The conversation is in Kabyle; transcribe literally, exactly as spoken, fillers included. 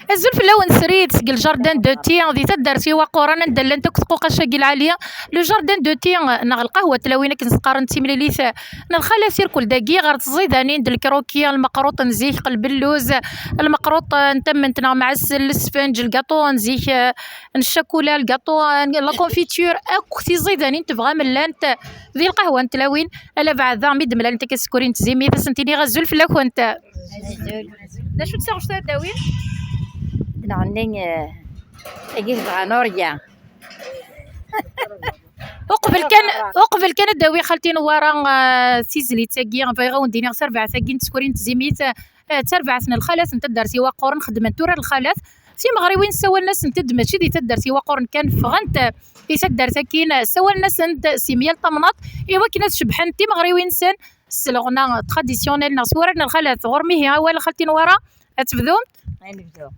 Azul fell-awen srid seg le jardin de thé di taddart Iwaqquren, anda llant akk tquqac-agi lɛali. Le jardin de thé neɣ lqahwa n tlawin akken s-qqaren d timlilit n lxalat irkel dagi ɣer tẓidanin d lkroki, lmeqruṭ n zik, qelbelluz, lmeqruṭ n tamemt neɣ mɛessel, lesfenǧ, lgaṭu n zik, n ccakula, lgaṭu, la confiture, akk tiẓidanin tebɣam llant di lqahwa n tlawin. Ala beɛda mi d-mlalent akka tsekkuri n tzimit, ad sent-iniɣ azul fell-akent. D acu d taɣect ara d-tawim? Neɣ-nni, eh, tagi tebɣa Nurya. Uqbel kan, uqbel kan ad d-tawi xalti Newwara, eh, tizlit-agi, bɣiɣ ad wen-d-iniɣ tarbaɛt-agi n tsekkuri n tzimit, eh, d tarbaɛt n lxalat n taddart Iwaqquren, xedment tura lxalat. Timeɣriwin ssawalen-asent-d mačči di taddart Iwaqquren kan, ffɣent, eh, di taddart-akin, eh, ssawalen-asent si myal tamnaḍt, i wakken ad cebḥent timeɣriwin-nsen s leɣna traditionnel neɣ s wurar n lxalat. Ɣur-m ihi awal a xalti Newwara, ad tebdumt? Ad nebdu.